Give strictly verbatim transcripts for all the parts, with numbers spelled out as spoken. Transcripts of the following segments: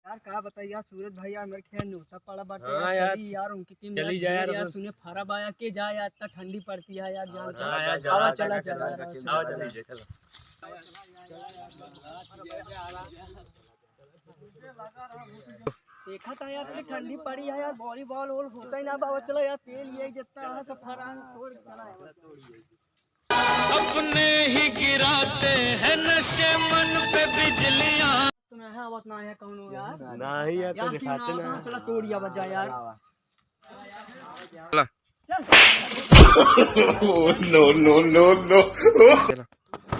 यार, का बताई यार, सूरज भाई यार, मेरे खेत में होता पड़ा बाटे हाँ यार, यार, चली यार, उनकी टीम चली यार, जा यार, यार, अब सुने फरा बाया के जा यार, इतना ठंडी पड़ती है यार, जान से। हाँ यार, आवा, चला, चला, चला, चला, चला, चला, चला। देखा था यार, इतनी ठंडी पड़ी है यार, वॉलीबॉल वॉल होता ही ना बाबा। चला यार, तेल ये जितना है सब फरा तोड़ चला यार। अपने ही गिराते हैं नशे मन पे बिजलियां। तुम्हें है आवत ना है कौनो यार? नहीं यार, तो यार, क्यों ना दिखाते ना। आवत? चला तोड़िया बजा यार। चला। Oh, no, no, no, no।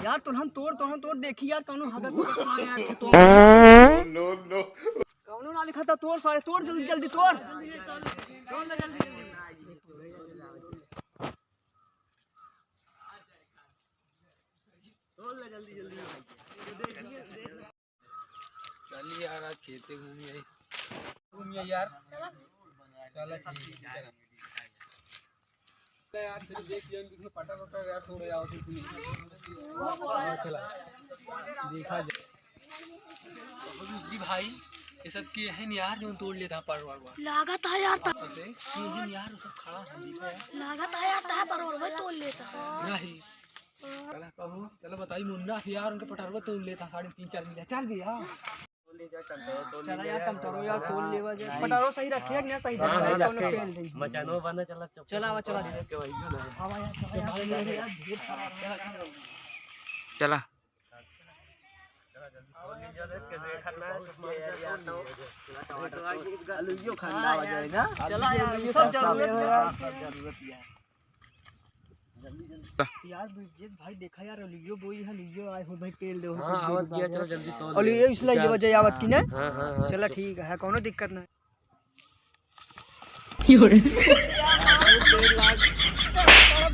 यार, तुरंत तोड़, तुरंत तोड़, देखी यार, कौनो हगत ना यार, तोड़। No, no। कौनो ना दिखाता, तोड़ सारे, तोड़ जल्दी, जल्दी तोड़। चल यार, आज खेते घूमी आई। घूमी आई यार। चला ठीक है, चला। चला यार, चलो देख लिया, इसमें पटर वटर यार, थोड़ा यार, कुछ नहीं। हाँ, चला। देखा जाए। जी भाई, ये सब के है यार, जो तोड़ लेता है परवर वर। लागत है यार, त- ये है यार, वो सब खड़ा है, देखा यार। लागत है यार, तहा परवर भाई तोड़ लेता। नहीं। चला कहू, चला बताई मुन्ना से यार, उनके पटरवा तोड़ लेता, साढ़े तीन चार बीघा। चल भैया। चला यार, टमटरो यार, तोड़ लेवा जाए। पटरो सही रखे है कि ना, सही हाँ, जगह हाँ, है, कौनो रखे। पेल नहीं। मचानो बंदा चला, चुप। चला, आवा, चला। के वही ना। आवा यार, चला यार, यार, ढेर सारा है। चला। आलूओ खाना हो जाए ना। चला यार, ये सब जरूरत है। सब जरूरत है। यार, ब्रजेश भाई, देखा यार, लियो बोई है, लियो आए हो भाई, पेल दे हो, हाँ, कुछ देर आवत बाद किया, यार। चलो जल्दी तोड़ और ले। ये इसलिए ये चल। वजह आवत की ना? हाँ, हाँ, हाँ, चला, चुप। ठीक है, कौनो दिक्कत ना। यो रे।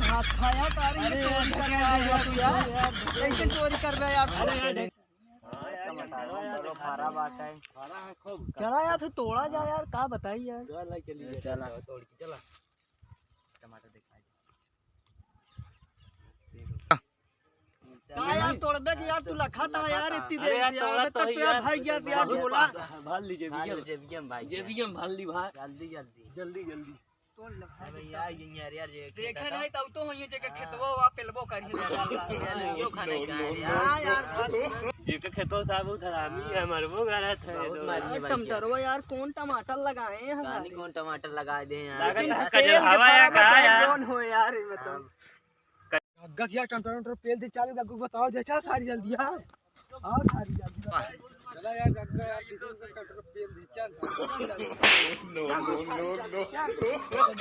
भात खाया का रे, ये चोरी करवा आया तू यार? कैसे चोरी करवा यार? अरे यार, टमाटर, टमाटर, फरा बाटे। चला यार, फिर तोड़ा जा यार, का बताई यार? चला। तोड़ के चला। टमाटर दिखाई दे। का यार तोड़बे कि यार, तू लखा था यार, इतनी अरे देर यार, से यार, तोड़ा अबे तो तक तो यार यार, भाग गया था यार, बहुत झोला। भर ली जेबिया में। भर ली जेबिया में भाई। जेबिया में भर ली भाई। जल्दी, जल्दी। जल्दी, जल्दी। तोड़ ले भाई। अबे यार, ये यार, यार, ये देखे खेता नहीं, तब तो होइए जेके खेतवा वा पेलबो करी। हाँ, यो खाने का है यार। हाँ यार, बस। ये के खेतवा साहब बहुत हरामी है, मरबो करत है बहुत लोग। मारी है भाई। टमाटरवा यार, कौन टमाटर लगाए हैं कौन टमाटर लगा दे यार। लेकिन लागत है तेल के कजरवा या फरा का बचा यार? कौन हो यार, ये बताओ। हाँ। गग्गा किया टमाटर, टमाटर पेल दे चालू, गग्गू को बताओ, जैसा सारी जल्दी आ। आओ सारी जल्दी आ। चला यार, गग्गा यार, किसी को टमाटर पेल दे, चल। No, no, no, no। चल,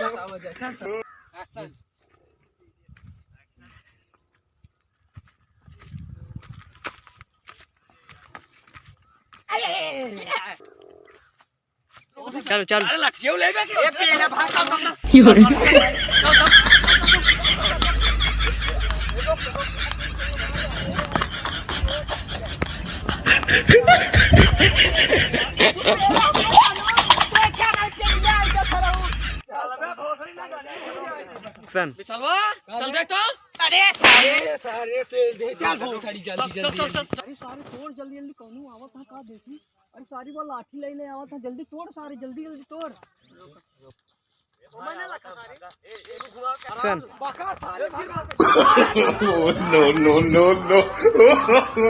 बताओ, चल, चल। चलो, चलो। अरे लठियो लेबे के? ए, पेला भाग, भाग, भाग, भाग। यो रे। सन। बिचलवा, चल देख तो। अरे सारे, अरे सारे, पेल दे, चल, बहुत सारी जल्दी, चल, चल, जल्दी, चल, जल्दी। चल। अरे सारे, तोड़ जल्दी, जल्दी, कौनो आवत है, का देखी? अरे सारी वो लाठी लइले आवत है, जल्दी तोड़ सारे, जल्दी, जल्दी तोड़। सन। No, no, no, no।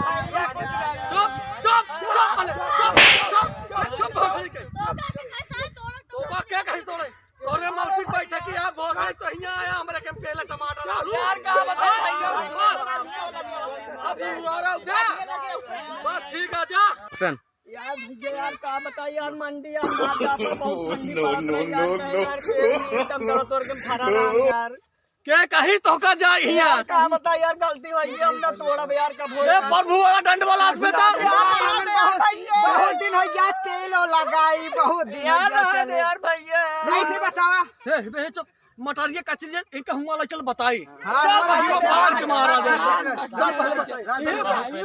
चुप, चुप, चुप, चुप, चुप, चुप, चुप, चुप, भोसड़ी के। तू का क्या कही तोड़े? तोरे मौसी बैठे की यार, भोसड़ी तो हियां आया, हमरे के पेला टमाटर, आलू। यार, का बताई भैया? हाँ, हाँ। अब तू आ रहा हो क्या? बस ठीक है, जा। सन। यार भैया यार, का बताई यार, मंडी यार, ना जा पाए, बहुत ठंडी पड़त रही यार, मैं यार, पेट में एकदम दर्द तोड़ के भरा रहा हूँ यार। के कही तोहका जाई हिया? यार, का बताई यार, गलती हुई है, हम ना तोड़ब यार, कब होई ए यार? प्रभु वाला डंड वाला हाथ में तो। यार, यार, बहुत, बहुत दिन हो गया, तेल और लगाई, बहुत दिन हो यार, गया, रहने दे चले। यार भैया। सही से बतावा। ए, बे, चुप, मटरिया कचरी जे, इनका हुआ ला चल बताई। हाँ, चल हाँ, भैया, हाँ, मार के मारा दे। हाँ, हाँ, हाँ, ए भाई,